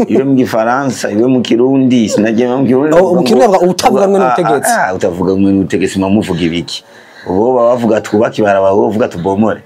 Iwe mu Gifaransa, iwe mu Kirundi, sinagiye mu Kirundi. Oh, mu Kirundi bavuga utavuga rumwe n'ubutegetsi. Utavuga rumwe n'ubutegetsi muvuga ibiki? Ubo baba bavuga twubake ibarabara, wowe uvuga tubomore.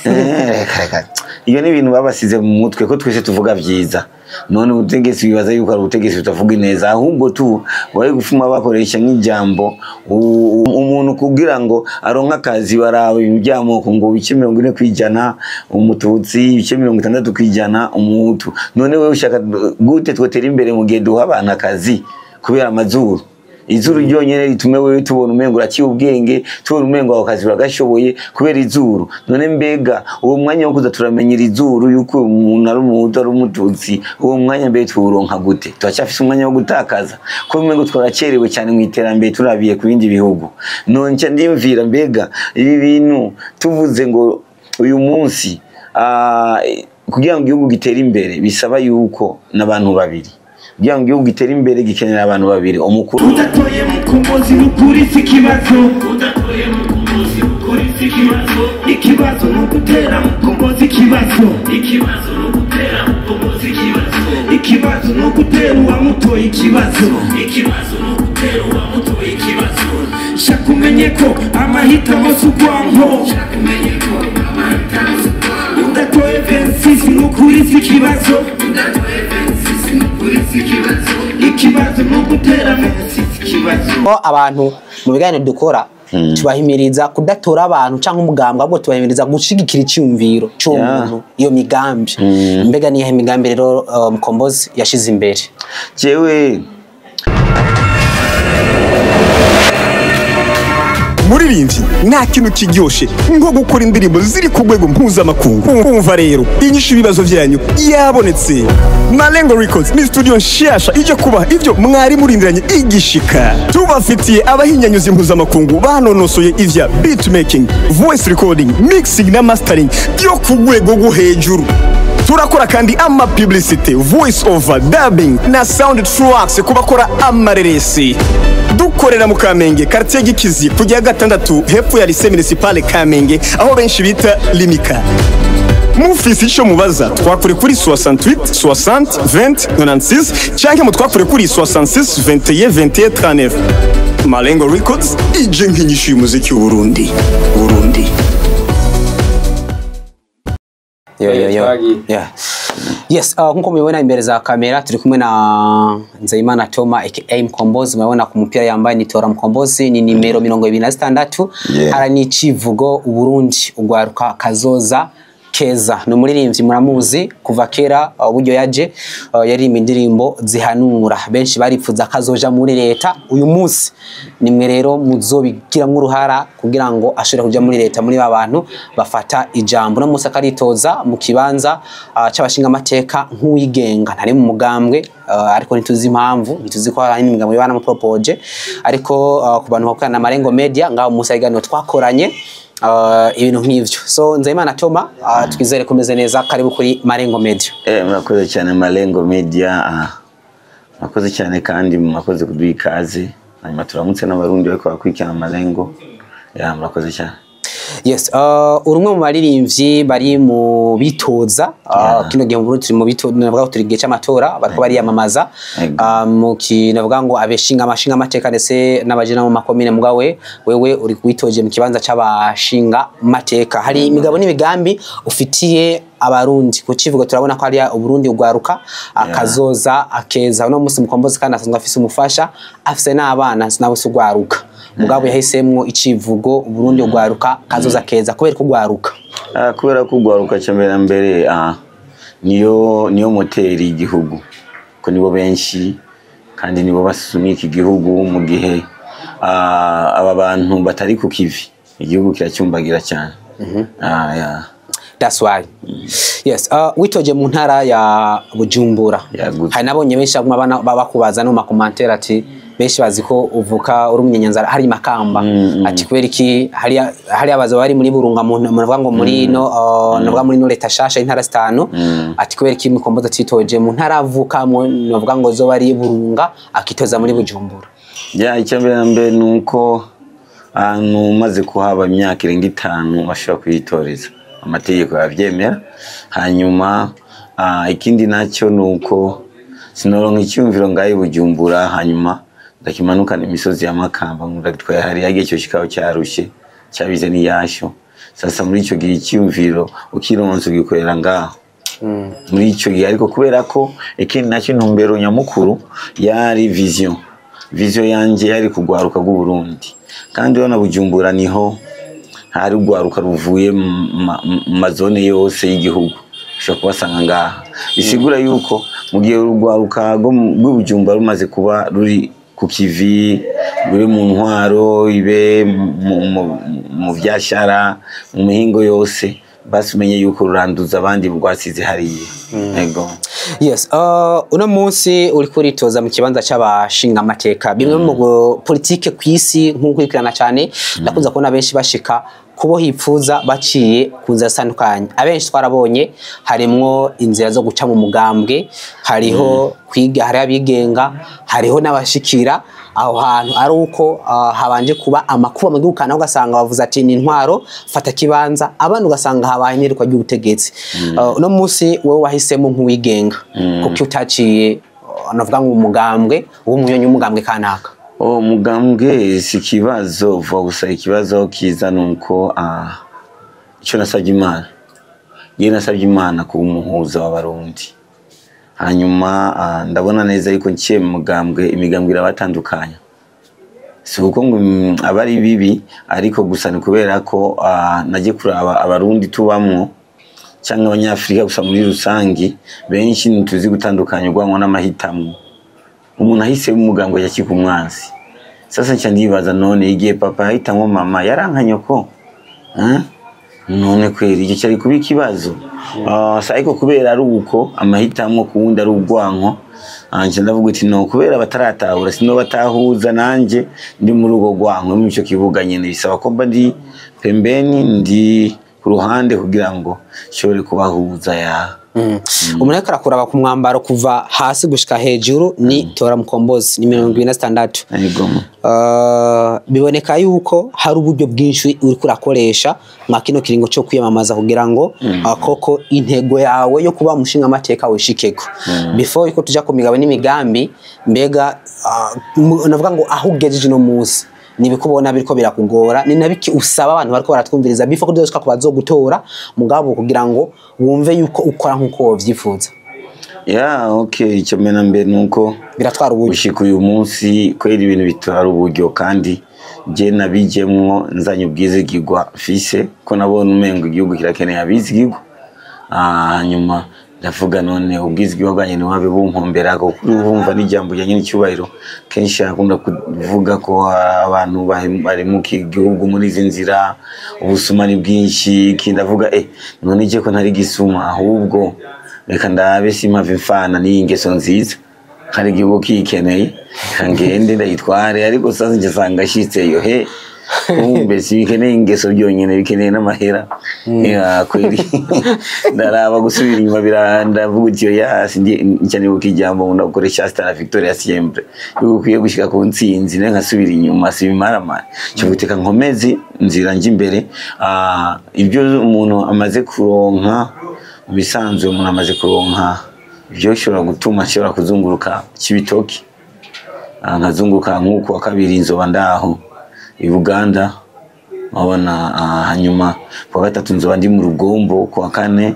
Reka reka. Iyo ni ibintu babasize mu mutwe ko twese tuvuga vyiza. None ubutegetsi bibaza yuko ari ubutegetsi butavuga neza, ahubwo tu bari gufuma bakoresha nk'ijambo umuntu kugira ngo aronke akazi baraba ibintu by'amoko ngo ibice 40% umututsi, ibice 60% umuhutu. None wewe ushaka gute twotera imbere mu gihe duha abantu akazi kubera amazuru? Izuru ryonyene ritume wewe tubona umengo uraciye ubwenge, tubona umengo ako kazi uragashoboye kubera izuru. None mbega uwo mwanya wo kuza turamenyera izuru yuko umuntu ari umuhutu ari umututsi, uwo mwanya mbe tuwuronka gute? Turacyafise umwanya wo gutakaza ko umengo twaracerewe cyane mu iterambere turabiye ku bindi bihugu. None nca ndiyumvira mbega ibi bintu tuvuze ngo uyu munsi kugira ngo igihugu gitere imbere bisaba yuko n'abantu babiri, kugira ngo igihugu gitere imbere gikenera abantu babiri, umukuru udatoye Mukombozi n'ukuri si ikibazo, udatoye Mukombozi n'ukuri si ikibazo, ikibazo ni ugutera Mukombozi ikibazo, ikibazo ni ugutera Mukombozi ikibazo, ikibazo ni ugutera uwamutoye ikibazo, ikibazo ni ugutera uwamutoye ikibazo. Shaka umenye ko amahitamo si urwanko, shaka umenye ko amahitamo si urwanko, udatoye 26 n'ukuri si ikibazo, udatoye 26 n'ukuri si ikibazo, ikibazo ni ugutera 26 ikibazo. Ko abantu mu biganiro dukora tubahimiriza kudatora abantu canke umugambwe, ahubwo tubahimiriza gushigikira iciyumviro c'uwo muntu, iyo migambi. Mbega niyahe migambi rero Mukombozi yashize imbere? Jewe muririmbyi nta kintu kiryoshe nko gukora indirimbo ziri ku rwego mpuzamakungu. Umva rero inyishu ibibazo vyanyu yabonetse. Malengo Records ni studio nshasha ije kubaha ivyo mwari murindiranye igishika. Tubafitiye abahinyanyuzi mpuzamakungu banonosoye ivya beatmaking, voice recording, mixing na mastering byo ku rwego rwo hejuru. Turakora kandi ama publicity, voice over, dubbing na sound tracks kubakora amareresi. Dukorera mu Kamenge, quartier Gikizi, kujya gatandatu hepfo ya lycée municipale Kamenge, aho benshi bita Limika. Mufise ico mubaza twakure kuri 68 60 20 96 canke mutwakure kuri 66 21 21 39. Malengo Records ije nk'inyishu y'umuziki w'u Burundi. Burundi. Yo yo yo. Yeah. Yes, nkuko mubibona imbere za kamera turi kumwe na Nzeyimana Toma aka Mukombozi. Murabona ku mupira yambaye ni Tora Mukombozi, ni nimero 26. Yeah. Ara ni icivugo Uburundi ugwaruka kazoza keza. Ni umuririmbyi muramuzi kuva kera, uburyo yaje yaririmba indirimbo zihanura benshi baripfuza kazoja muri leta. Uyu munsi nimwe rero muzobigiramwo uruhara kugira ngo ashobore kuja muri leta, muri ba bantu bafata ijambo. No munsi akaritoza mu kibanza c'abashinga amateka nk'uwigenga, ntari mu mugambwe, ariko ntituzi impamvu, ntituzi ko hari n'imigambwe banamupropoje, ariko ku bantu bakorana na Malengo Media ngaho munsi y'iganiro twakoranye ibintu nk'ivyo. So Nzeyimana Toma, twizere kumeze neza, karibu kuri Malengo Media. Murakoze cyane Malengo Media, murakoze cyane kandi murakoze kuduha ikaze. Hanyuma turamutse n'abarundi bariko barakurikirana Malengo. Ya, murakoze cyane. Yes, uri umwe mu baririmbyi bari mu bitoza kino gihe mu Burundi turi mu bitoza, navuga ko turi gihe c'amatora, bariko bariyamamaza mu kinavuga ngo abeshinga amashinga amateka ndetse n'abajena mu makomine. Mugawe wewe uri witoje mu kibanza c'abashinga mateka, hari imigabo n'imigambi ufitiye abarundi ku kivugo? Turabona ko hari Uburundi ugwaruka akazoza akeza. Uno munsi Mukombozi kandi asanzwe afise umufasha, afise n'abana, nawe se ugwaruka. Mugabo yahisemwo icivugo Uburundi ugwaruka kazoza keza. Kubera ko ugwaruka, Kubera ko ugwaruka ca mbere na mbere niyo moteri y'igihugu, ko nibo benshi kandi nibo basunika igihugu. Mu gihe aba bantu batari ku kivi, igihugu kiracyumbagira cyane. Yeah. That's why. Yes, witoje mu ntara ya Bujumbura. Yagutse. Hari nabonye benshi baguma bakubaza no makomantere ati benshi bazi ko uvuka uri umunyanzara hari Makamba. Ati kubera iki hari abaza bari muri Burunga mu navuga ngo muri no navuga muri no leta shasha intara zitanu. Ati kubera iki Mukombozi atitoje mu ntara avuka mu navuga ngo zo bari Burunga akitoza muri Bujumbura? Ya, icya mbere na mbere nuko ahantu maze kuhaba imyaka irenga 5 bashobora kuyitoreza, amategeko yavyemera. Hanyuma ikindi nacyo nuko Sinoronka icyumviro ngaho i Bujumbura, hanyuma ndakimanukana imisozi ya Makamba ngo ndagitwaye hariya, igihe cyo kikaba cyarushe cyabize n'iyasho. Sasa muri ico gihe icyumviro ukironse ugikorera ngaho muri ico gihe, ariko kubera ko ikindi nacyo intumbero nyamukuru yari vision yanje yari kugwaruka rw'Uburundi, kandi urabona Bujumbura niho hari urwaruka ruvuye mu mazone yose y'igihugu, ushobora kubasanga ngaha. Bisigura yuko mu gihe urwaruka rw'Ibujumbura rumaze kuba ruri ku kivi, ruri mu ntwaro, ibe mu vyashara, mu mihingo yose, basi umenye yuko ruranduza abandi rwasize hariya. Ego. Yes, uno munsi uriko uritoza mu kibanza c'abashinga amateka. Bimwe mu politike kw'isi nk'ukurikirana cyane, ndakunze kubona benshi bashika kubo hipfuza baciye ku nzira zitandukanye. Abenshi twarabonye harimwo inzira zo guca mu mugambwe, hariho kwiga, hariho abigenga, hariho n'abashikira aho hantu ari uko habanje kuba amakuba mu gihugu kanaka, ugasanga bavuze ati ni intwaro fata kibanza, abandi ugasanga habaye inerikwa ry'ubutegetsi. Uno munsi wowe wahisemo nk'uwigenga, kuko utaciye navuga ngo umugambwe w'umunyonyi w'umugambwe kanaka. Oh, mugambwe si ikibazo, vuga gusa ikibazo kiza nuko icyo nasabye Imana, yewe nasabye Imana kuba umuhuza w'Abarundi. Hanyuma ndabona neza yuko nciye mu mugambwe, imigambwe irabatandukanya. Si uko ngo aba ari bibi, ariko gusa ni kubera ko nagiye kuraba Abarundi tubamwo cyangwa Abanyafrika gusa muri rusangi, benshi ntituzi gutandukanya urwango n'amahitamo. Umuntu ahise umugambwe yakika umwansi. Sasa nca ndibaza, none igihe papa yahitamwo mama yaranka nyoko? None kweri icyo cyari kuba ikibazo. Ariko kubera ari uko amahitamo ku wundi ari urwanko, nca ndavuga uti no kubera bataratahura sino batahuza, nanje ndi muri urwo rwanko muri ico kibuga nyene, bisaba ko mba ndi pembeni, ndi ku ruhande kugira ngo nshobore kubahuza ya. Umuntu ariko arakuraba ku mwambaro kuva hasi gushika hejuru ni Tora Mukombozi, ni 26. Ego. Biboneka yuko hari uburyo bwinshi uriko urakoresha mwa kino kiringo cyo kwiyamamaza kugira ngo koko intego yawe yo kuba umushinga amateka wishikeko. Before yuko tuja ku migabo n'imigambi, mbega navuga ngo aho ugejeje no munsi nibikubona biriko birakugora, ni nabiki usaba abantu bariko baratwumviriza before kudoshka kubazogutora mugabo kugira ngo wumve yuko ukora nkuko wovyifuza? Ya, okay, icyo mena mbere nuko biratwara uburyo gushika uyu munsi kwera ibintu bitwara uburyo, kandi je nabijemwo nzanye ubwizigirwa mfise ko nabonye umengo igihugu kirakeneye abizigirwa. Hanyuma ndavuga none ubwizigirwa bwanjye ntiwabe bunkombera, kuko urumva n'ijambo rya nyene icyubahiro kenshi akunda kuvuga ko abantu bari mu gihugu muri izi nzira ubusuma ni bwinshi. Ikindi ndavuga none je ko ntari gisuma, ahubwo reka ndabe simpave mfana n'iyi ngeso nziza, hari igihugu kikeneye, reka ngende ndayitware. Ariko sasa nje nsanga ashitseyo, he kumbe si bikeneye ingeso byonyine, bikeneye n'amahera. Ya kweli ndaraba gusubira inyuma ndavuga uti ya nca nibuka ijambo nkunda gukoresha hasta la victoria siempre, yuko ukwiye gushika ku ntsinzi, ne nkasubira inyuma sibimaramara. Cyo guteka nkomeze nzira nje imbere. Ibyo umuntu amaze kuronka mu bisanzwe, umuntu amaze kuronka ibyo bishobora gutuma ashobora kuzunguruka Cibitoki, nkazunguruka nk'uku wa kabiri nzoba ndaho i Buganda, wabona. Hanyuma kuwa gatatu nzoba ndi mu Rugombo, kuwa kane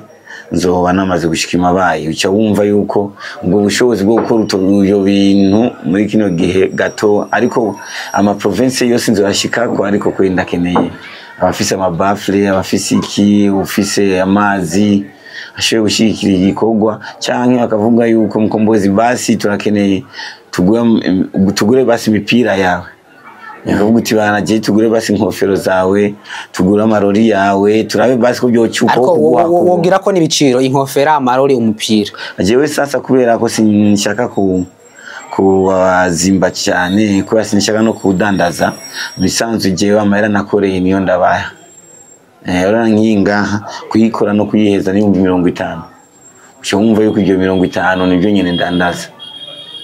nzoba namaze gushika Imabayi. Uca wumva yuko ubwo bushobozi bwo gukora ibyo bintu muri kino gihe gato, ariko ama province yose nzoyashikako, ariko kweri ndakeneye abafise amabafle, abafise iki, ufise amazi ashoboye gushyigikira igikorwa, canke bakavuga yuko Mukombozi basi turakeneye tugure basi imipira yawe, nikavuga uti bana je tugure basi inkofero zawe, tugure amarori yawe, turabe basi ko byocuka. Ariko wongira ko n'ibiciro inkofera, amarori, umupira. Jewe sasa kubera ko sinshaka kubazimba cyane, kubera sinshaka no kudandaza, bisanzwe jewe amahera nakoreye niyo ndabaha. Urabona nk'iyi ngaha kuyikora no kuyiheza ni 50,000. Uca wumva yuko ibyo 50 nibyo nyene ndandaza.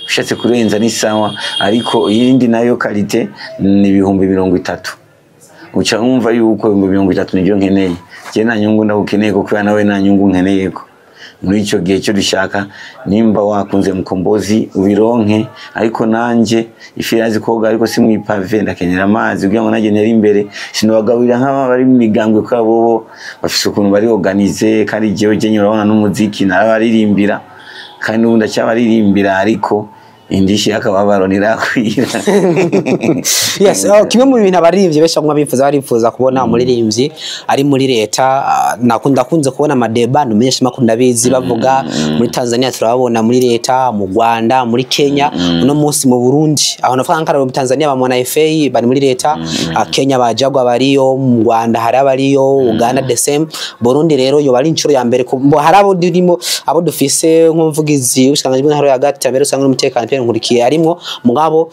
Ushatse kurenza ni sawa, ariko iyindi nayo kalite ni 30,000. Uca wumva yuko 30,000 nibyo nkeneye. Je nta nyungu ndagukeneye, kuko nawe nta nyungu nkeneyeko. Muri ico gihe cyo dushaka, nimba wakunze Mukombozi ubironke, ariko nanje ifi irazi koga ariko si mwipave, ndakenera amazi kugira ngo nanjye ntere imbere. Sinobagaburira nk'aba bari mu migambwe, kubera bobo bafise ukuntu bari organisé, kandi jewe jenye urabona n'umuziki narabaririmbira, kandi n'ubu ndacyabaririmbira, ariko indishi y'akababaro ntirakwira. Yes, kimwe mu bintu abaririmbyi benshi bamwe bifuza, barifuza kubona umuririmbyi ari muri leta. Nakunda kunze kubona amadeba numenyesha makuru, ndabizi, bavuga muri Tanzania turababona muri leta, mu Rwanda, muri Kenya, uno munsi mu Burundi. Aho navuga nka mu Tanzania bamona FA bari muri leta, Kenya bajagwa bariyo, mu Rwanda hari abariyo, Uganda the same. Burundi rero yo bari inshuro ya mbere hari abo dirimo, abo dufise nk'umuvugizi w'ubushikiranganji bw'intwaro hagati mbere usanga n'umutekano Pierre Nkurikiye arimwo. Mugabo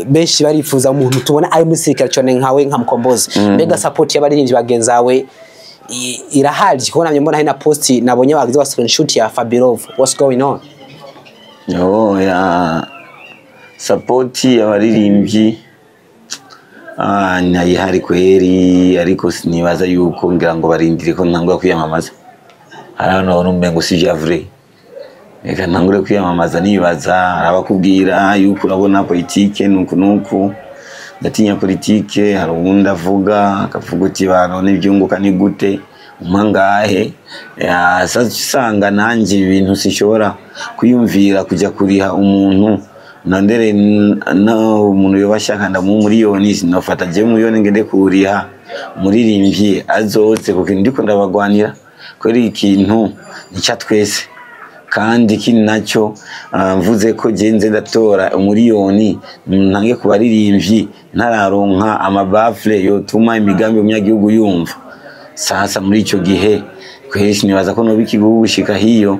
benshi barifuza umuntu tubona ari muri sirikare cyane nkawe, nka Mukombozi. Mbega support y'abaririmbyi bagenzawe irahari? Kuko namye mbona hari na post nabonye bagize ba screenshot ya Fabirov. What's going on? Oh, ya support y'abaririmbyi ntayihari kweri, ariko sinibaza yuko ngira ngo barindire ko ntangura kwiyamamaza. Hari abantu babona umengo si vya vrai, reka ntangure kwiyamamaza. Nibaza hari abakubwira yuko urabona politike nuku nuku, ndatinya politike. Hari uwundi avuga akavuga uti bantu n'ibyunguka ni gute umpa ngahe. Ya, sasa usanga nanjye ibintu sinshobora kwiyumvira kujya kuriha umuntu nondere na umuntu yoba ashaka ndamuha miliyoni, sinofata jewe miliyoni ngende kuriha umuririmbyi azotse kuko ndiko ndabagwanira kubera ikintu nica twese. Kandi ikindi nacyo, mvuze ko genze ndatora umuriyoni ntange ku baririmbyi ntararonka amabafle yotuma imigambi umunyagihugu yumva. Sasa muri ico gihe kweri nibaza ko noba ikihugu gushika hiyo.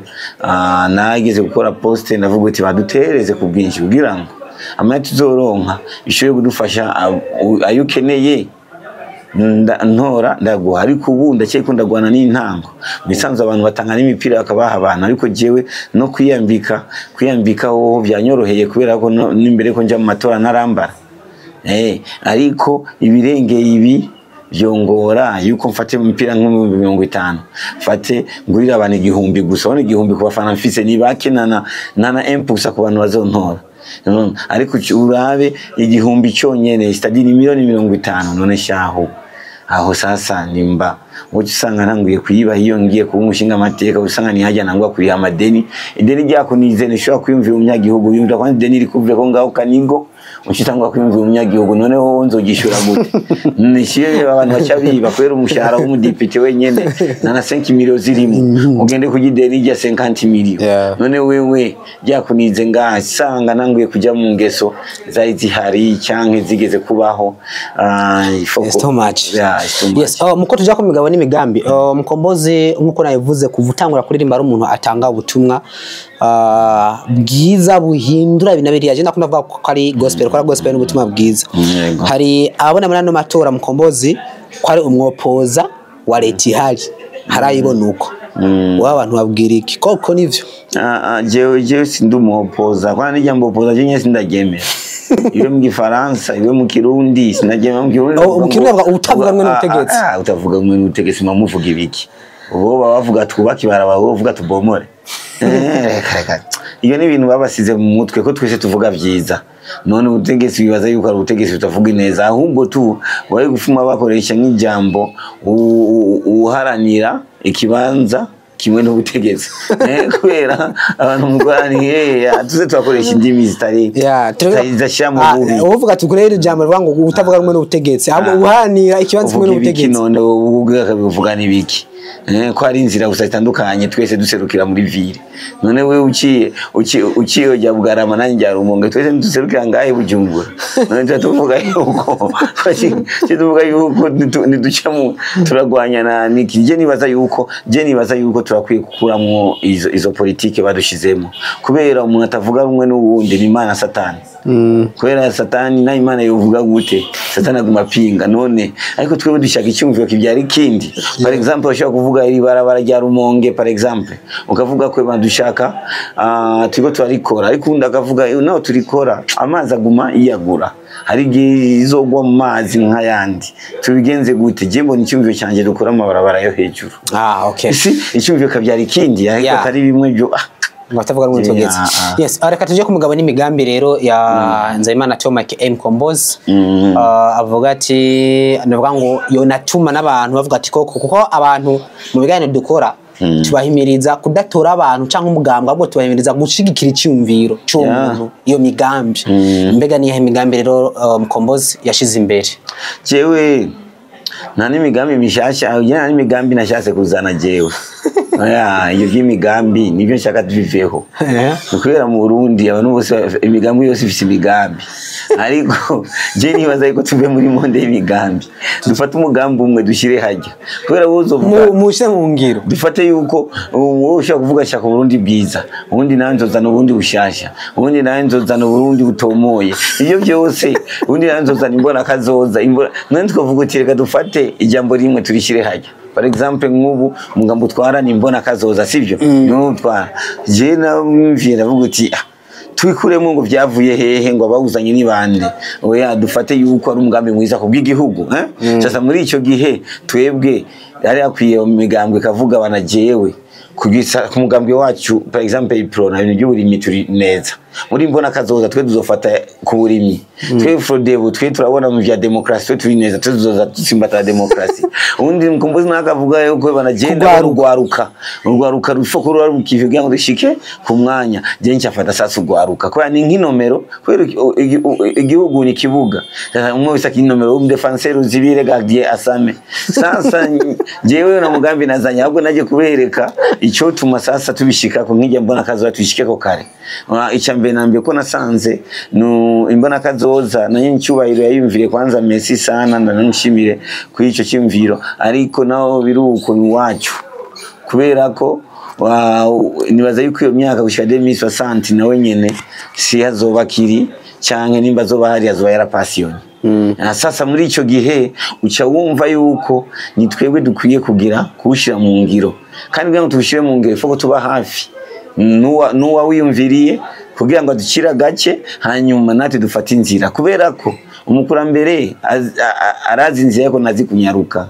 Nageze gukora poste ndavuga uti badutereze ku bwinshi kugira ngo amaya tuzoronka bishobore kudufasha ayo ukeneye ntora ndaguha. Ariko ubu ndakeka ndagwana n'intango. Mu bisanzwe abantu batanga n'imipira bakabaha abantu, ariko jewe no kwiyambika hoho byanyoroheye kubera ko n'imbere ko nja mu matora narambara, ariko ibirengeye ibi byongora yuko mfate umupira nk'50,000 mfate ngurira abantu 1000 gusa. Ubona 1000 ku bafana mfise ni bake, nana 1% ku bantu bazontora. Ariko urabe 1000 cyonyene stadi ni 50,000,000. None shaho aho sasa nimba wowe usanga ntanguye kuyiba iyo ngiye kuba umushinga amateka, usanga nihajya nangwa kuriha amadeni. Ideni ryako nize nishobora kwiyumvira umunyagihugu yumvira ko ideni rikuvye ko ngaho kanigo ucitangwa kwiyumvira umunyagihugu. Noneho nzogishura gute nishiye abantu baca biba kubera umushahara w'umudepite wenyene na 5 millions zirimo, ugende kurya ideni rya 50 millions? None wewe ryakunize ngaha, sanga nanguye kujya mu ngeso zari zihari canke zigeze kubaho. It's too much. Yeah, it's too much. Yes, muko tuja ku migabo n'imigambi. Mukombozi, nkuko nabivuze, kuva utangura kuririmba ari umuntu atanga ubutumwa bwiza buhindura ibintu biriya. Je ndakunda kuvuga ko ari gospel, ko ari gospel n'ubutumwa bwiza. Hari ababona muri ano matora Mukombozi ko ari umwopoza wa leta ihari, harayibona uko wowe abantu babwira iki? Koko nivyo? Jewe sindi umuopoza kwana n'ijambo opoza je nyene sindaryemera, iwe mu Gifaransa iwe mu Kirundi sinaryemera. Mu Kirundi Oh, mu Kirundi bavuga utavuga rumwe n'ubutegetsi. Utavuga rumwe n'ubutegetsi muvuga ibiki? Ubo baba bavuga twubake ibarabara, wowe uvuga tubomore. Reka reka, iyo ni ibintu babasize mu mutwe ko twese tuvuga vyiza. None ubutegetsi bibaza yuko ari ubutegetsi butavuga ineza, ahubwo tu bari gufuma bakoresha nk'ijambo uharanira ikibanza kimwe n'ubutegetsi. Kubera abantu mugwani tuze turakoresha indimi zitari zidashira mu bubi. Uvuga ati kurera ijambo rivuga ngo utavuga rumwe n'ubutegetsi, ahubwo uharanira ikibanza kimwe Uvuga ibiki? n'ubutegetsi. None wowe uvuga n'ibiki? Ko hari inzira gusa zitandukanye, twese duserukira muri ville. None wewe uciye ujya Bugarama nanjye njya Rumonge, twese duserukira ngahe Bujumbura. None tuba tuvuga yuko niduca mu turagwanya na niki. Je nibaza yuko turakwiye gukuramwo izo politike badushizemo, kubera umuntu atavuga rumwe n'uwundi ni Imana Satani, kubera Satani na Imana yovuga gute? Satani aguma pinga. None ariko twebwe dushaka icyumviro kibyara ikindi. Par exemple, ushobora kuvuga iri barabara rya Rumonge, par exemple, ukavuga ko dushaka turiko turarikora, ariko undi akavuga naho turikora amazi aguma yiyagura, hari igihe izogwa mu mazi nk'ayandi, tubigenze gute? Je mbona icyumviro cyanjye dukora amabarabara yo hejuru. Ah, okay. Si icyumviro. Icyumviro kabyara ikindi, ariko atari bimwe byo Ngo atavuga rumwe tugeze. Yes, reka tuje ku mugabo n'imigambi rero ya Nzeyimana Thomas M Kombozi. Avuga ati ndavuga ngo yonatuma n'abantu bavuga ati koko, kuko abantu mu biganiro dukora tubahimiriza kudatora abantu canke umugambwe, ahubwo tubahimiriza gushigikira icyumviro cy'umuntu, iyo migambi. Mbega niyahe migambi rero Mkombozi yashize imbere? Jewe nta n'imigambi mishasha, nta n'imigambi nashatse kuzana jewe. Oya, iyo by'imigambi nibyo nshaka tubiveho. Ni kubera mu Burundi abantu bose imigambi yose ifise imigambi, ariko je nibaza yuko tuve muri monde y'imigambi, dufate umugambi umwe dushyire hajya, kubera wowe uzovuga Mushe mu ngiro. Dufate yuko wowe ushobora kuvuga shaka Burundi bwiza, ubundi nawe nzozana ubundi bushasha, ubundi nawe nzozana uburundi butomoye, ibyo byose, ubundi nawe nzozana imbona kazoza imbona. None twavuga uti reka dufate ijambo rimwe turishyire hajya. Par exemple nk'ubu umugambi utwara ni imbona kazoza, sibyo? Niwo utwara. Je namvye ndavuga uti twikuremo ngo byavuye hehe, ngo abawuzanye ni bande? Oya, dufate yuko ari umugambi mwiza kubw'igihugu, eh? Sasa muri ico gihe twebwe yari akwiye imigambwe kavuga bana jewe kugisa ku mugambi wacu, par exemple Iprona, ibintu by'uburimyi turi neza muri mbona kazoza, twe tuzofata ku burimyi, twe Frodebu twe turabona mu vya demokrasi, twe turi neza, twe tuzoza dusimbata demokrasi. Ubundi Mkombozi nawe akavuga yuko banagenda urwaruka urwaruka rufo ko rukive kugira ngo rushike ku mwanya. Je ncyafata sasa urwaruka kubera ni nk'inomero, kubera igihugu ni kibuga. Sasa umwe wese akinomero, umdefenseur uzibire gardien asame. Sasa jewe na mugambi nazanye, ahubwo naje kubereka icyo tuma sasa tubishika ku nkijya mbona kazoza tubishike ko kare. Icya mbere na mbere ko nasanze no imbona kazoza na ncyubahiro yayumvire kwanza Messi sana, ndanamushimire kuri ico cyumviro, ariko naho biruko iwacu kubera ko nibaza yuko iyo myaka gushika 2060 nawe nyene si hazoba kiri, canke nimba azoba hari azoba yarapasiyoni. Sasa muri ico gihe uca wumva yuko ni twebwe dukwiye kugira kuwushira mu ngiro, kandi kugira ngo tuwushire mu ngiro ifoko tuba hafi nuwa wiyumviriye kugira ngo aducire agace, hanyuma natwe dufate inzira, kubera ko umukurambere arazi inzira ariko ntazi kunyaruka,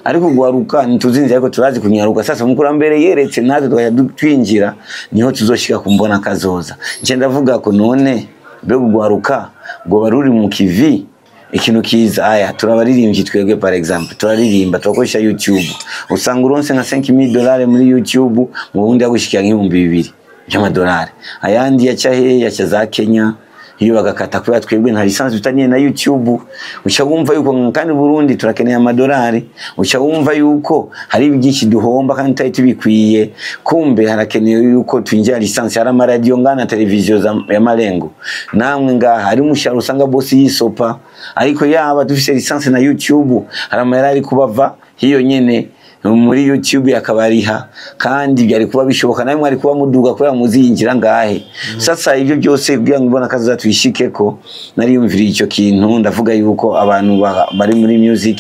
ariko gwaruka ntituzi inzira ariko turazi kunyaruka. Sasa umukurambere yeretse natwe tukajya twinjira, niho tuzoshika kumbona kazoza. Nce ndavuga ko none mbega ugwaruka ngo baruri mu kivi ikintu kiza, aya turabaririmbyi twebwe, par exemple turaririmba turakoresha YouTube, usanga uronse nka $5000 muri YouTube, mu bundi yagushikira nk'ibihumbi bibiri by'amadolari, ayandi yaca he? Yaca za Kenya iyo bagakata, kubera twebwe nta lisansi dutaniye na YouTube. Uca wumva yuko kandi Burundi turakeneye amadolari, uca wumva yuko hari byinshi duhomba kandi tutari tubikwiye, kumbe harakenewe yuko twinjira lisansi. Hari amaradiyo ngana televiziyo ya Malengo namwe ngaha hari umushahara usanga bosi yisopa, ariko yaba dufise lisansi na YouTube hari amahera ari kubava hiyo nyene muri YouTube akabariha, kandi byari kuba bishoboka namwe mwari kuba muduga kubera muziyinjira ngahe. Sasa ibyo byose kugira ngo mbona kazoza twishikeko, nariyumviriye icyo kintu, ndavuga yuko abantu bari muri music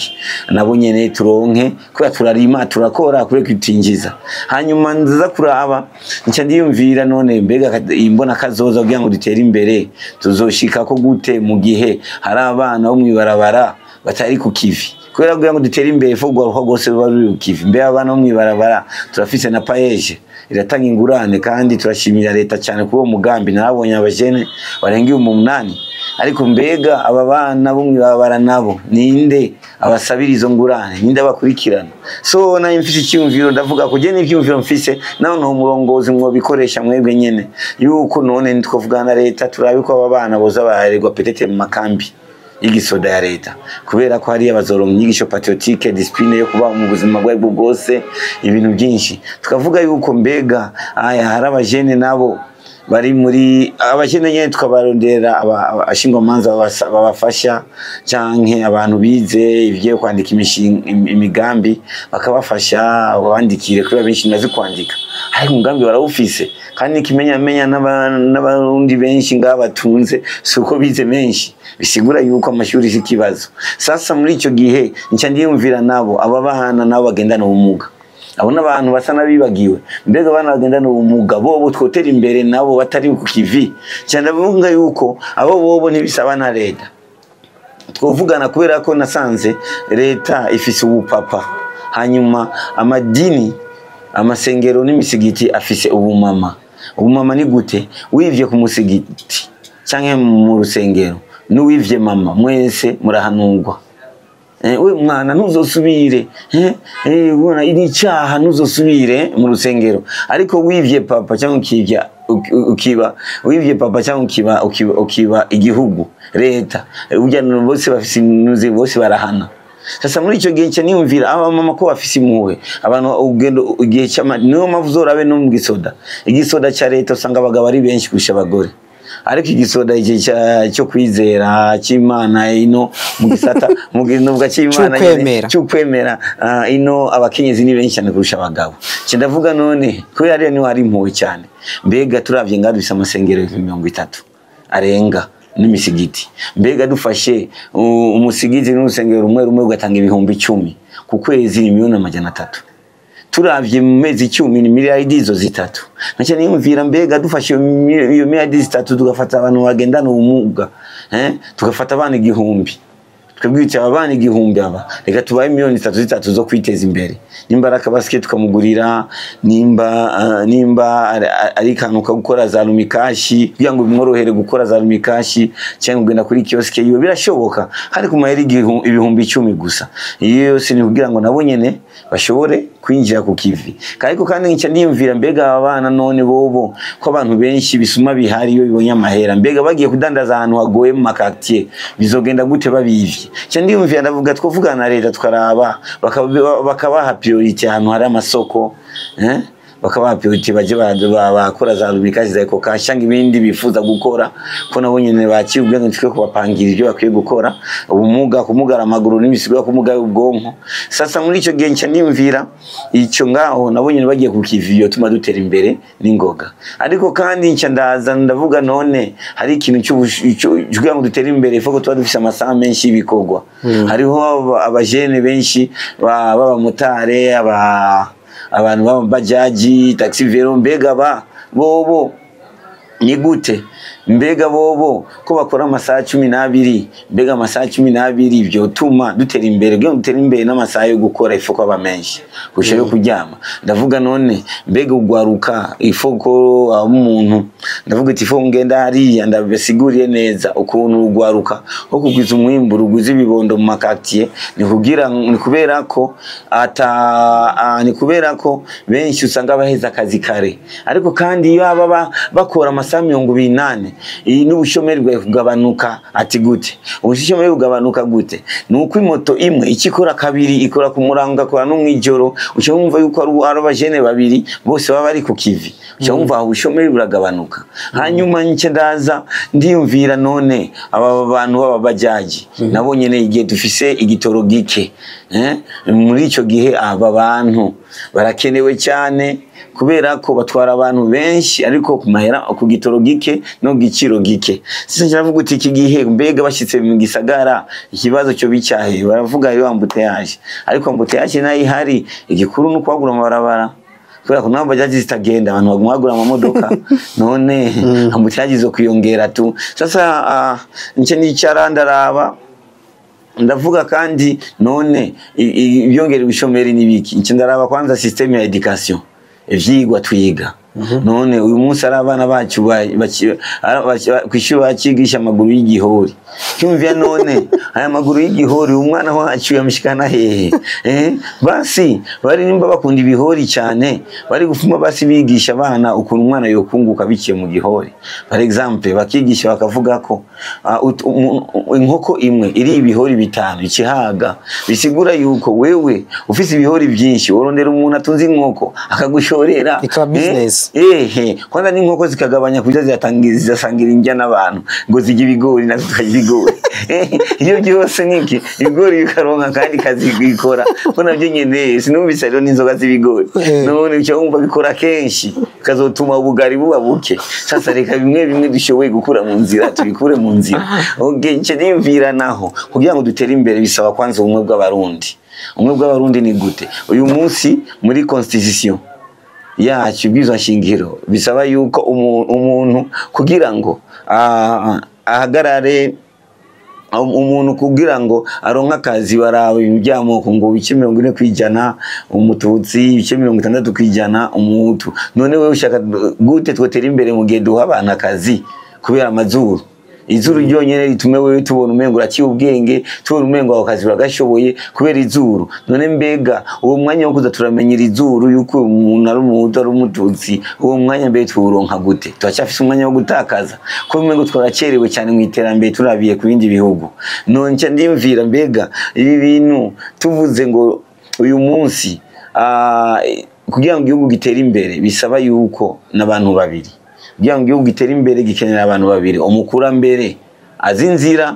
nabo nyene turonke, kubera turarima turakora kure kutinjiza. Hanyuma nza kuraba nca ndiyumvira none mbega imbona kazoza kugira ngo dutere imbere tuzoshika ko gute mu gihe hari abana bo mwibarabara batari ku kivi? Kubera kugira ngo dutere imbere fo gwaruka gose ruba ruri ku kivi. Mbe abana bo mwibarabara turafise na paeje iratanga ingurane, kandi turashimira leta cyane kuwo mugambi, narabonye abajene barenga 8,000. Ariko mbega aba bana bo mwibarabara nabo ninde abasabira izo ngurane, ninde abakurikirana? So nayo mfise icyumviro, ndavuga ko je n'ivyumviro mfise naho no murongozi mwobikoresha mwebwe nyene, yuko none ntitwovugana na leta turabe ko aba bana boza bahererwa petete mu makambi y'igisoda ya leta, kubera ko hariya bazoronka inyigisho patriotique, discipline yo kuba mu buzima bwabo bwose, ibintu byinshi. Tukavuga yuko mbega aya hari abajene nabo bari muri abajene nyene tukabarondera abashingwamanza babafasha, canke abantu bize ivyo kwandika imigambi bakabafasha babandikire, kubera benshi nazi kwandika, ariko umugambi barawufise, kandi kimenyamenya n'abarundi benshi ngaha batunze si uko bize menshi, bisigura yuko amashuri si ikibazo. Sasa muri ico gihe nca ndiyumvira nabo aba bahana nabo bagendana ubumuga, abo n'abantu basa n'abibagiwe, mbega abana bagendana ubumuga bobo twotera imbere nabo batari ku kivi. Nca ndavuga yuko abo bobo ntibisaba na leta twovugana, kubera ko nasanze leta ifise ubupapa, hanyuma amadini Amasengero n'imisigiti afise ubumama. Ubumama ni gute? Wivye ku musigiti canke mu rusengero n'uwivye mama, mwese murahanurwa. We mwana, ntuzosubire, ubona ni icyaha, ntuzosubire mu rusengero. Ariko wivye papa cyangwa ukivya ukiba, wivye papa cyangwa ukiba igihugu, leta, urya bose bafise inuzi, bose barahana. Sasa muri icyo gihe nca niyumvira aba mama ko bafise impuhwe abantu, ugendo igihe cy'ama, niyo mpamvu uzorabe no mu gisoda, igisoda cya leta usanga abagabo ari benshi kurusha abagore. Ariko igisoda iki cyo kwizera cy'Imana ino mu gisata mu ginuvuga cy'Imana nyene, C'ukwemera. Cy'ukwemera, ino abakenyezi ni benshi cyane kurusha abagabo. Nca ndavuga none kubera ariyo niho hari impuhwe cyane, mbega turavye ngaha dufise amasengero 30,000 arenga n'imisigiti, mbega dufashe umusigiti n'urusengero rumwe rumwe ugatanga 10,000 ku kwezi, ni 300,000,000. Turavye mu mezi 10 ni miliyaridi izo 3. Naca niyumvira, mbega dufashe iyo miliyaridi 3, tugafata abantu bagendana ubumuga, tugafata abana 1000, twebwe aba bana 1000 aba, reka tubahe miliyoni 3 3 zo kwiteza imbere, nimba ari akabasike tukamugurira, nimba ari kantu ko gukora za Lumicash kugira ngo bimworohere gukora za Lumicash cyangwa kugenda kuri kioske yiwe, birashoboka hari ku mahera 10,000 gusa. Iyo yose ni kugira ngo nabo nyene bashobore kwinjira ku kivi. Ariko kandi nca niyumvira, mbega aba bana none bobo, ko abantu benshi bisuma bihari iyo bibonye amahera, mbega bagiye kudandaza ahantu hagoye mu ma quartier bizogenda gute babivye? Nca ndiyumvira, ndavuga twovugana na leta tukaraba bakabaha priority ahantu hari amasoko, bakabaha priority baje bakora za Lumicash, za Ecocash cyangwa ibindi bifuza gukora, ko nabo nyene baciye ubwenge, twe kubapangira ibyo bakwiye gukora. Ubumuga, kumugara amaguru n'ibisigo, kumugara ubwonko. Sasa muri icyo gihe nca niyumvira icyo ngaho nabo nyene bagiye ku kivi tuma dutera imbere n'ingoga. Ariko kandi nca ndaza ndavuga, none hari ikintu kugira ngo dutere imbere foko tuba dufise amasaha menshi y'ibikorwa. Hariho abajene benshi b'abamotari, abantu b'abajaji, taxi vélo, mbega ba bobo ni gute? Mbega bobo ko bakora amasaha 12, mbega amasaha 12 vyotuma dutera imbere? Kugira ngo dutere imbere n'amasaha yo gukora ifoko aba menshi kurusha yo kuryama. Ndavuga none mbega ugwaruka ifoko aba umuntu, ndavuga ati ifoko ngenda hariya ndabasiguriye neza ukuntu ugwaruka wo kugwiza umwimbu, rugwiza ibibondo mu ma quartier, ni kugira ni kubera ko ata ni kubera ko benshi usanga baheza akazi kare. Ariko kandi iyo baba bakora amasaha 24, iyi n'ubushomeri bwawe kugabanuka. Ati gute ubushomeri bugabanuka? Gute? Ni uko imoto imwe icyo ikora kabiri, ikora ku murango, igakora no mw'ijoro, uca wumva yuko ari abajene babiri bose baba bari ku kivi, uca wumva aho ubushomeri buragabanuka. Hanyuma nce ndaza ndiyumvira, none aba bantu b'ababajaji nabo nyene, igihe dufise igitoro gike, muri ico gihe aba bantu barakenewe cyane kubera ko batwara abantu benshi ariko ku mahera, ku gitoro gike no ku giciro gike. Sasa ndavuga uti iki gihe mbega bashyitse mu gisagara ikibazo cyo bicahe? Baravuga iyo embouteillage, ariko embouteillage nayo ihari, igikuru ni ukwagura amabarabara, kubera ko nabo bajaji zitagenda, abantu baguma bagura amamodoka, none embouteillage zo kwiyongera tu. Sasa nce nicara ndaraba, ndavuga kandi none ibyongera ubushomeri n'ibiki? Nce ndaraba kwanza système ya éducation, ivyigwa twiga. None uyu munsi ari abana bacu kw'ishuri bacigisha amaguru y'igihori. Cyumvira none aya maguru y'igihori umwana wacu yamushikana hehe? Basi bari nimba bakunda ibihori cyane, bari gufuma basi bigisha abana ukuntu umwana yokunguka biciye mu gihori. Par exemple bakigisha bakavuga ko inkoko imwe iri ibihori 5 ikihaga, bisigura yuko wewe ufise ibihori byinshi worondera umuntu atunze inkoko akagushorera. Ikaba business. Ehe, kwanza n'inkoko zikagabanya kuja ziratangiza, zirasangira indya n'abantu ngo zirye ibigori, natwe tukarya ibigori. Iyo byose niki ibigori bikaronka kandi kazikora ko navyo nyene sinumvise rero n'inzoga z'ibigori. None uca wumva bikora kenshi kazotuma ubugari buba buke. Sasa reka bimwe bimwe dushoboye gukura mu nzira tubikure mu nzira. Okay, nce niyumvira naho kugira ngo dutere imbere bisaba kwanza ubumwe bw'Abarundi. Ubumwe bw'Abarundi ni gute? Uyu munsi muri constitution yacu, ibwirizwa shingiro, bisaba yuko umuntu kugira ngo ahagarare Umuntu kugira ngo aronke akazi baraba ibintu by'amoko, ngo ibice 40% umututsi, ibice 60% umuhutu. None wewe ushaka gute twotera imbere mu gihe duha abantu akazi kubera amazuru? Izuru ryonyene ritume wewe tubona umengo uraciye ubwenge, tubona umengo ako kazi uragashoboye kubera izuru. None mbega uwo mwanya wo kuza turamenyera izuru yuko umuntu ari umuhutu ari umututsi, uwo mwanya mbere tuwuronka gute? Turacyafise umwanya wo gutakaza ko umengo twaracerewe cyane mu iterambere turabiye ku bindi bihugu. None nca ndiyumvira, mbega ibi bintu tuvuze ngo uyu munsi kugira ngo igihugu gitere imbere bisaba yuko n'abantu babiri, kugira ngo igihugu gitere imbere gikenera abantu babiri, umukurambere azi inzira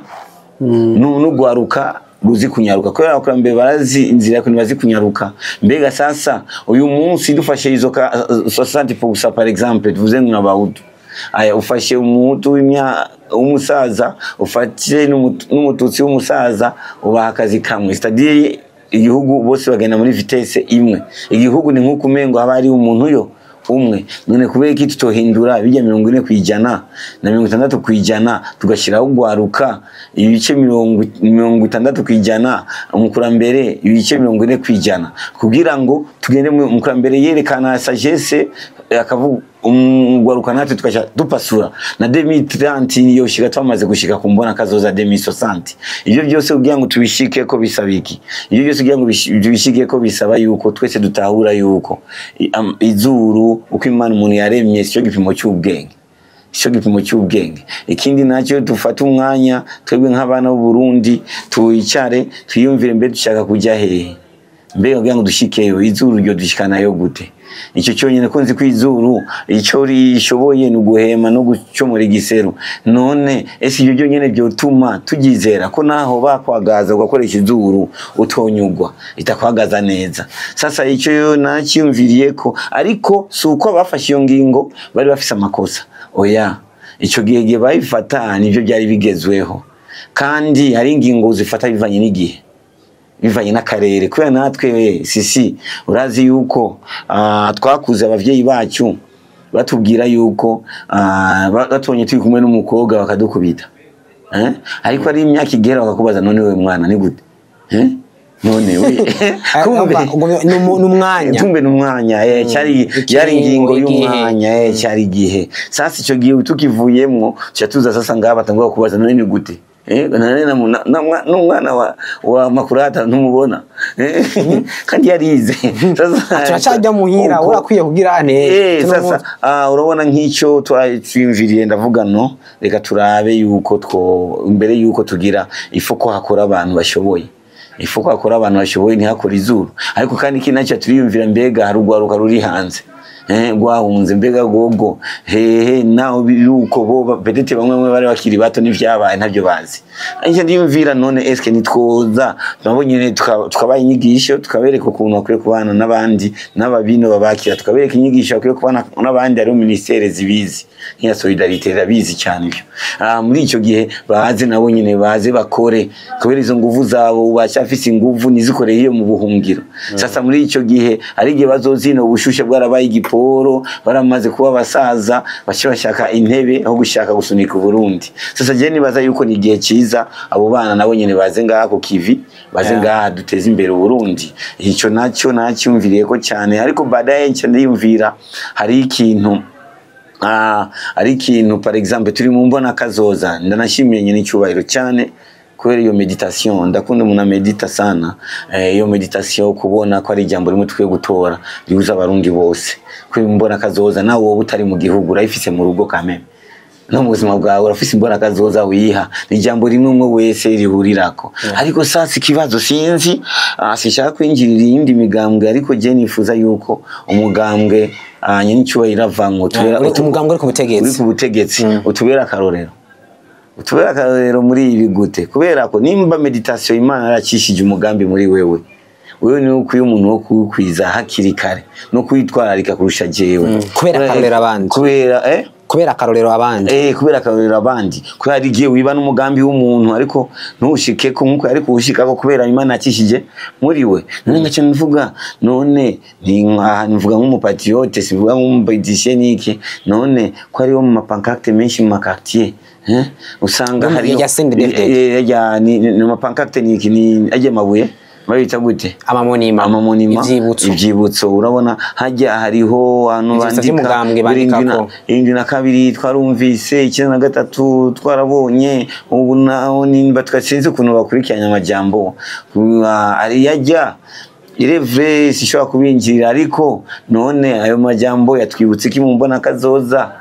n'ugwaruka ruzi kunyaruka, kubera abakurambere barazi inzira ariko ntibazi kunyaruka. Mbega sasa uyu munsi dufashe izo ka 60% par exemple, tuvuze nk'abahutu, aya ufashe umuhutu w'umusaza, ufashe n'umututsi w'umusaza, ubaha akazi kamwe, c'est-à-dire igihugu bose bagenda muri vitesse imwe. Igihugu ni nk'uko umengo haba hari umuntu yo umwe. None kubera iki tutohindura bijya 40% na 60%, tugashyiraho ugwaruka ibice 60%, umukurambere ibice 40%, kugira ngo tugende umukurambere yerekana sagesse akavuga, umugwaruka natwe tukaca dupasura na 2030 yoshika twamaze gushika ku mbona kazoza 2060. Ibyo byose kugira ngo tubishike ko bisaba iki? Ibyo byose kugira ngo tubishike ko bisaba yuko twese dutahura yuko izuru uko Imana umuntu yaremye sico gipimo cy'ubwenge, sico gipimo cy'ubwenge. Ikindi nacyo, dufate umwanya twebwe nk'abana b'u Burundi twicare twiyumvire, mbe dushaka kujya hehe? Mbega kugira ngo dushikeyo izuru ryo dushikanayo gute? Icyo cyonyine ko nzi ko izuru icyo rishoboye ni uguhema no gucomora igiseru. None ese ibyo byonyine byotuma tugizera ko naho bakwagaza ugakoresha izuru utonyugwa itakwagaza neza? Sasa icyo yo nacyumviriye ko, ariko si uko bafashe iyo ngingo bari bafise amakosa, oya. Icyo gihe gihe bayifata nibyo byari bigezweho, kandi hari ingingo zifata bivanye n'igihe, bivanye n'akarere. Kubera natwe sisi urazi yuko twakuze abavyeyi bacu batubwira yuko batubonye turi kumwe n'umukobwa bakadukubita, ariko ari imyaka igera bakakubaza, none wewe mwana ni gute? None we kumbe n'umwanya, kumbe n'umwanya, cyari yari ingingo y'umwanya, cyari igihe. Sasa icyo gihe tukivuyemwo tuza sasa ngaba batangwa kubaza, none ni gute? N'umwana wa makurata ntumubona kandi yarize. Sasa turacajya muhira urakwiye kugira ane. Sasa urabona nk'icyo twiyumviriye, ndavuga no reka turabe yuko two mbere yuko tugira ifu ko hakora abantu bashoboye, ifu ko hakora abantu bashoboye ntihakora izuru. Ariko kandi iki nacyo turiyumvira, mbega hari urwaruka ruri hanze rwahunze, mbega gogo hehe naho biruko bo petete bamwe bari bakiri bato n'ivyabaye ntabyo bazi. Anje ndiyumvira, none eske nitwoza nabo nyene tukabaye inyigisho, tukabereka ukuntu bakwiye kubana n'abandi n'ababino babakira, tukabereka inyigisho bakwiye kubana n'abandi. Ari ministere zibizi nk'iya solidarité irabizi cyane ibyo. Muri icyo gihe baze nabo nyene baze bakore, kubera izo nguvu zabo bacyafise inguvu nizikoreye iyo mu buhungiro. Sasa muri icyo gihe ari igihe bazozina ubushushe bwarabaye igiporo, baramaze kuba abasaza, bace bashaka intebe aho gushaka gusunika Burundi. Sasa je nibaza yuko ni igihe cyiza abo bana nabo nyene baze ngaha ku kivi, baze ngaha duteze imbere Burundi. Icyo nacyo nacyumviriye ko cyane, ariko baadaye nce ndiyumvira hari ikintu ari ikintu par exemple turi mu mbona kazoza. Ndanashimiye nyine icyubahiro cyane kubera iyo meditation, ndakunda umuntu amedita sana. Iyo meditation kubona ko ari ijambo rimwe tukwiye gutora rihuza abarundi bose, kuri mbona kazoza nawe wowe utari mu gihugu urayifise mu rugo kameme no mu buzima bwawe urafise imbona kazoza wiha, ni ijambo rimwe umwe wese rihurirako. Ariko sasa ikibazo sinzi, sinshaka kwinjirira iyindi migambwe, ariko je nifuza yuko umugambwe nyine icyubahiro avamwo umugambwe uri ku butegetsi, uri ku butegetsi utubera akarorero, utubera akarorero muri ibi gute? Kubera ko nimba meditation Imana yarakishije umugambi muri wewe, wewe ni ukwiye umuntu wo kuwukwiza hakiri kare no kwitwararika kurusha jewe, kubera akarorero abandi, kubera Kubera akarorero abandi. Kubera akarorero abandi, kubera hari igihe wiba n'umugambi w'umuntu ariko ntushike ko nkuko ariko ushikako kubera Imana yakishije muri we. None ngaca mvuga, none ni nvuga nk'umupatriote, sivuga nk'umupoliticien niki, none ko ariho mu mapancarte menshi mu maquartier, usanga hariyo ya ni mapancarte niki ni ajya mabuye babita gute, amamonima, ivyibutso. Urabona hajya hariho ahantu bandika 72 twarumvise, 93 twarabonye, ubu naho nimba twasinze ukuntu bakurikiranya amajambo ari yajya irevre sishobora kubinjirira, ariko none ayo majambo yatwibutse iki mu mbona kazoza,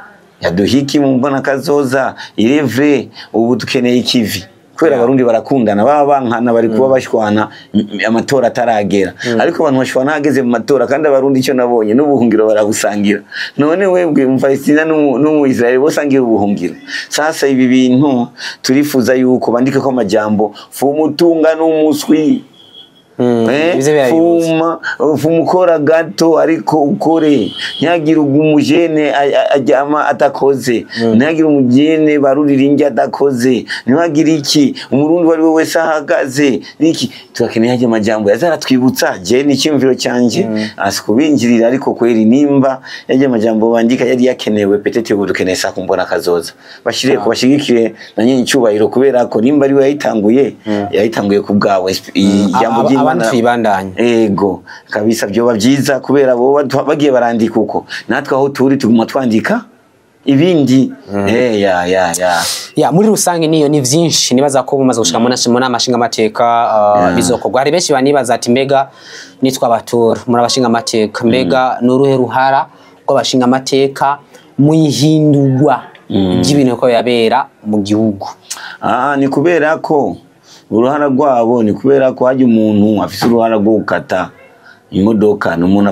yaduhiki mu mbona kazoza. Irevre ubu dukeneye ikivi kubera abarundi barakundana, baba bankana bari kuba bashwana amatora ataragera, ariko abantu bashwana hageze mu matora. Kandi abarundi icyo nabonye n'ubuhungiro barabusangira. None webwe mu Palestina n'mu Israel bosangira ubuhungiro. Sasa ibi bintu turifuza yuko bandike ko amajambo fumutunga n'umuswi, fumukora gato ariko ukore, ntiyagira umujene ajyama atakoze, ntiyagira umujene barurira ingi atakoze, ntiyagira iki umurundi wari we wese ahagaze niki. Turakeneye ajya amajambo yazaratwibutsa. Je ni icyumviro cyanje asikubinjirira, ariko kweri nimba yajya amajambo bandika yari yakenewe petete ubu dukeneye sa kumbona kazoza, bashire ko bashigikire na nyine icyubahiro, kubera ko nimba ari we yayitanguye, yayitanguye ku bwawe ijambo ry'Imana twibandanye. Ego kabisa byoba byiza kubera bo bagiye barandika uko natwe aho turi tuguma twandika ibindi. Ya muri rusange niyo ni vyinshi nibaza ko bumaze gushika mu nama nshingamateka bizokorwa. Hari benshi banibaza ati mbega nitwa abatora muri abashingamateka, mbega nuruhe ruhara rw'abashingamateka muhindurwa ry'ibintu ko yabera mu gihugu? Ni kubera ko uruhara rwabo, ni kubera ko hajya umuntu afise uruhara rwo gukata imodoka n'umuntu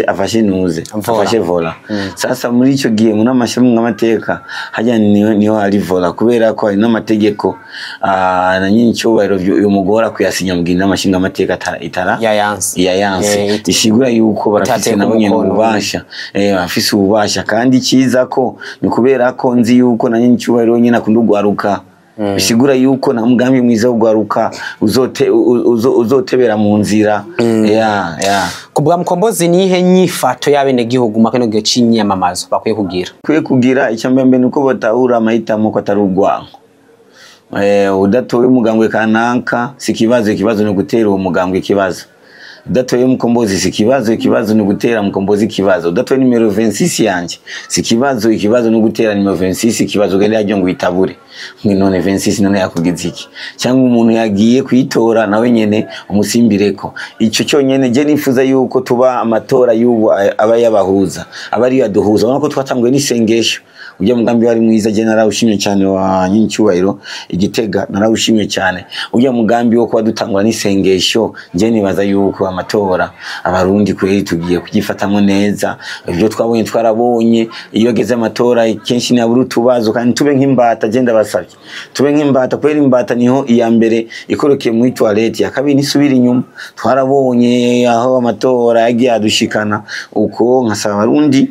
afashe nuze afashe vola. Sasa muri ico gihe mu nama nshingamateka hajya niho hari vola, kubera ko hari n'amategeko na nyine icyubahiro yumugora kuyasinya mu gihe inama nshingamateka itara yayanse, ishigura yuko barafise nabo nyene ububasha, bafise ububasha. Kandi ciza ko ni kubera ko nzi yuko na nyine icyubahiro nyine akunda ugwaruka, bisigura yuko na mugambi mwiza ugwaruka uzotebera mu nzira. Kubwa Mkombozi nihe nyifato y'abene gihugu makeno gihe c'inyamamazo bakwiye kugira? Kwiye kugira icyambembe nuko batahura amahitamo ko atari urwango. Udatoye umugambwe kanaka si kibazo, ikibazo ni gutera uwo mugambwe ikibazo. Udatoye Mkombozi si kibazo, ikibazo ni gutera Mkombozi ikibazo. Udatoye nimero 26 yanje si kibazo, ikibazo ni gutera nimero 26 ikibazo, gende yaje ngo itabure none 26 none yakugize iki, cyangwa umuntu yagiye kuyitora nawe nyene umusimbireko. Ico cyonyene je nifuza yuko tuba amatora y'ubu aba yabahuza, aba ari yaduhuza. Ubona ko twatanguye n'isengesho, ujya mugambi wari mwiza, je narawushimye cyane wa nyincyubahiro igitega, narawushimye cyane ujya mugambi wo kuba dutangura n'isengesho. Je nibaza yuko amatora abarundi kweri tugiye kugifatamo neza. Ibyo twabonye twarabonye iyo geze amatora kenshi nabura utubazo, kandi tube nk'imbata. Je ndabasabye tube nk'imbata, kweri imbata niho iya mbere ikorokeye muri toilette, ya kabiri nisubira inyuma. Twarabonye aho amatora yagiye adushikana uko, nkasaba abarundi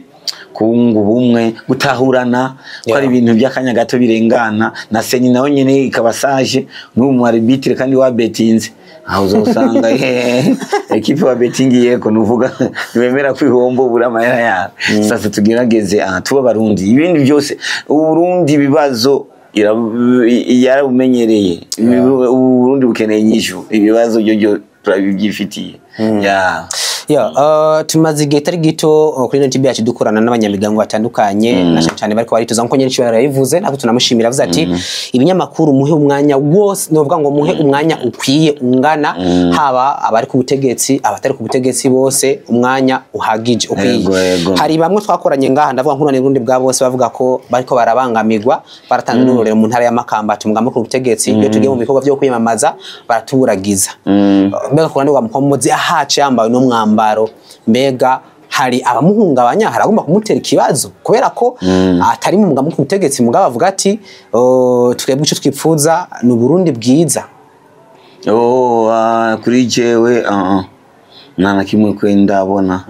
kunga ubumwe, gutahurana, ko ari ibintu by'akanya gato birengana. Na senyi nawe nyene ikabasaje n'umu arbitre kandi wa betinze, aho uzosanga ekipe wa betingiyeko nuvuga niwemera kwihombo bura amahera yawe. Sasa tugerageze tuba abarundi, ibindi byose Uburundi ibibazo yarabumenyereye, Uburundi bukeneye inyishu, ibibazo byo turabyifitiye. Tumaze igihe kitari gito kuri ino TV yacu dukorana n'abanyamigango batandukanye, na cyane bariko baritoza nkuko nyene yarabivuze, natwe tunamushimira. Avuze ati ibinyamakuru muhe umwanya wose, novuga ngo muhe umwanya ukwiye ungana, haba abari ku butegetsi abatari ku butegetsi bose umwanya uhagije ukwiye. Hari bamwe twakoranye ngaha, ndavuga nk'urane Burundi bwa bose, bavuga ko bariko barabangamirwa, baratanga n'urorero mu ntara ya Makamba tumugambo ku butegetsi, iyo tugiye mu bikorwa byo kwiyamamaza baratuburagiza. Mbega kurande wa Mkombozi ahace yambaye no mwambaro, mbega hari abamuhungabanya, haragomba kumutera ikibazo kubera ko atari mu mugambi ku butegetsi, mugabo avuga ati twebwe ico twipfuza ni Burundi bwiza. Kuri jewe Nta na kimwe kweri ndabona.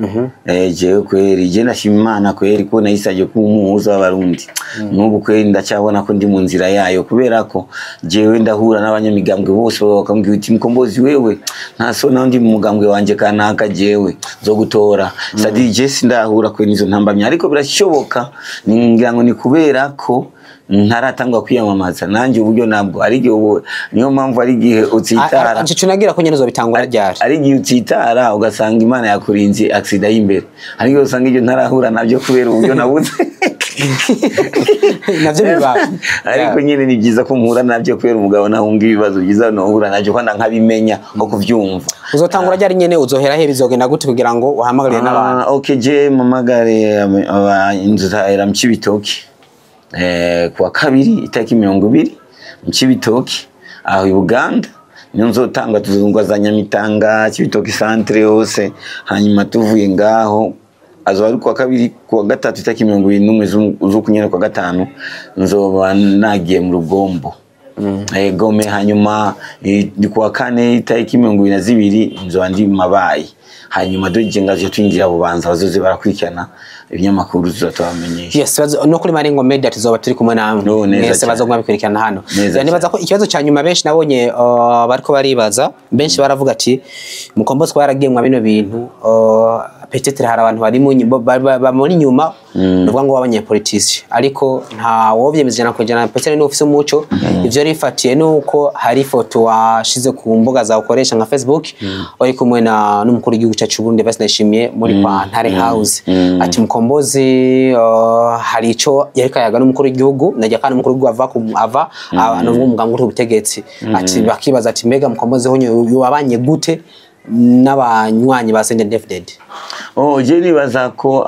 Jewe kweri je ndashima Imana kweri ko nayisaje kuba umuhuza w'Abarundi. N'ubu kweri ndacyabona ko ndi mu nzira yayo, kubera ko jewe ndahura n'abanyamigambwe bose bakambwira uti: "Mkombozi, wewe nta so naho ndi mu mugambwe wanje kanaka, jewe zo gutora." C'est-à-dire je sindahura kweri nizo ntambamye, ariko birashoboka, ngira ngo ni kubera ko ntaratangwa kwiyamamaza nanjye. Uburyo nabwo ari igihe ubu, niyo mpamvu ari igihe utsitara. Ico nagira ko nyene uzobitangura ryari? Ari igihe utsitara ugasanga Imana yakurinze accident y'imbere, ariko usanga ibyo ntarahura nabyo kubera uburyo nabuze. Navyo biba. Ariko nyine ni byiza ko mpura nabyo, kubera umugabo nahunga ibibazo, byiza nohura nabyo kandi nkabimenya nko kubyumva. Uzotangura ryari nyene? Uzohera he? Bizogenda gute kugira ngo uhamagarire n'abantu? Ah, okay, je mpamagare inzu zahera mu Cibitoki, kuwa kabiri itariki 20 mu Cibitoki aho i Buganda niyo nzotanga. Tuzungwa za Nyamitanga, Cibitoki centre yose. Hanyuma tuvuye ngaho, azoba ari kuwa kabiri, kuwa gatatu itariki 21 z'ukunyene kwa gatanu nzoba nagiye mu Rugombo. Gome. Hanyuma ni kuwa kane itariki 22 nzoba ndi Mabayi. Hanyuma duje ngaje twinjira Bubanza. Bazoze barakurikirana ibinyamakuru, tuzatubamenyesha. Yes, no kuri Marengo Media tuzoba turi kumwe namwe. No, neza Mwese cyane. bazoguma bikurikirana hano. Neza. Ya, nibaza ko ikibazo cya nyuma benshi nabonye bariko baribaza, benshi baravuga ati Mukombozi ko yaragiye mwa bino bintu, peut-être hari abantu bari mu bamuri inyuma, nuvuga ngo b'abanyepolitisi, ariko nta wovyemeza 100%. Peut-être ni ufise umuco. Ivyo rifatiye nuko hari ifoto washize ku mbuga zawe ukoresha nka Facebook, uri kumwe na n'umukuru w'igihugu cyacu Burundi Evariste Ndayishimiye muri kwa Ntare House, ati Mukombozi hari ico yariko ayaga n'umukuru w'igihugu, najya kandi umukuru w'igihugu ava ku ava nuvuga umugambi uri ubutegetsi, ati bakibaza ati mbega Mukombozi honye wabanye gute n'abanywanyi ba CNDD-FDD? Oh, je nibaza ko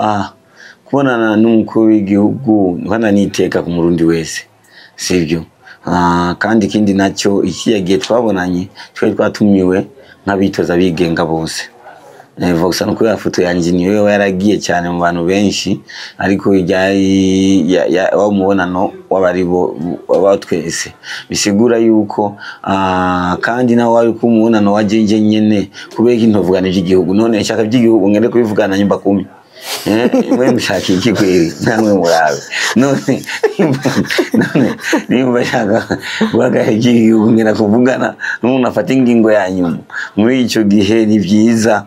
kubonana n'umukuru w'igihugu nkana niteka ku murundi wese, sibyo? Kandi ikindi nacyo, ikiya gihe twabonanye twari twatumiwe nk'abitoza bigenga bose. Gusa no kubera foto yanjye niyo yaragiye cyane mu bantu benshi, ariko ryari wa mubonano w'abari bo wa twese, bisigura yuko kandi nawe wari ku mubonano wa jenje nyene, kubera ko ntovugana iby'igihugu. None nshaka iby'igihugu ngende kubivugana nyumba kumi? Mwe mushaka iki kweri? Namwe murabe. None nimba nshaka guhagarara iby'igihugu, ngenda kuvugana n'umuntu afata ingingo ya nyuma muri ico gihe, ni byiza.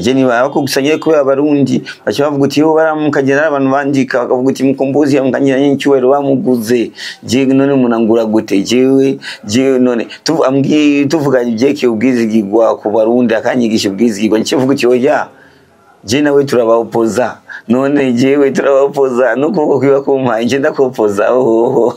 Je niba ako gusa nyine kubera Abarundi baca bavuga uti yo baramukagera, abantu bandika bakavuga uti Mukombozi yamukangira n'icyubahiro bamuguze. Je none umuntu angura gute? Jewe none tuvuganye ivyekeye ubwizigirwa ku Barundi, akanyigisha ubwizigirwa, nce vuga uti oya, je nawe turabaopoza. None jewe turabaopoza n'ukuboko kwiba kumpaye nje ndakopoza, ohoho,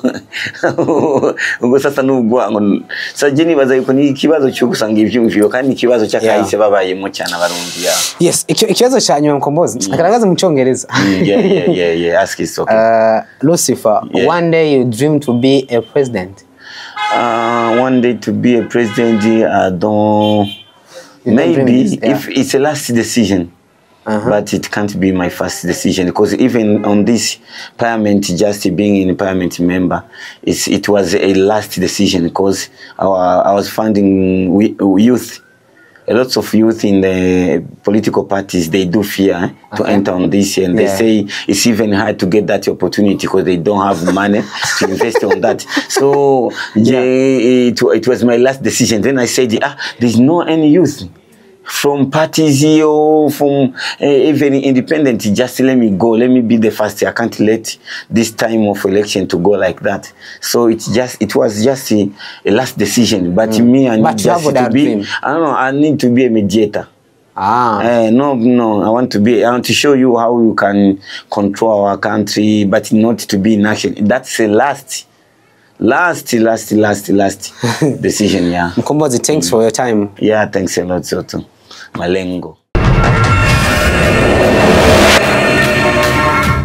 ubwo sasa n'urwango. Sa je nibaza yuko ni ikibazo cyo gusanga ivyumviro kandi ikibazo cy'akahise babayemo cyane Abarundi ya. Yes, ikibazo cya nyuma Mukombozi agaragaza mu Cyongereza. Yeah, ask is okay. Lucifer, one day you dream to be a president? One day to be a president, I don't. You don't dream Maybe this, yeah. if it's a last decision, but it can't be my first decision, because even on this parliament, just being in parliament member, it was a last decision, because I was finding youth. A lot of youth in the political parties, they do fear to enter on this, and they say it's even hard to get that opportunity because they don't have money to invest on that. So yeah, it was my last decision. Then I said, ah, there's no any youth from parties here, from even independent. Just let me go. Let me be the first. I can't let this time of election to go like that. So it was just a last decision. But me, I need But you just have to that be. dream. I don't know. I need to be a mediator. Ah. No. I want to be. I want to show you how you can control our country, but not to be in action. That's the last, last, last, last, last decision. Yeah. Mkombozi, thanks for your time. Yeah. Thanks a lot, Soto. Malengo.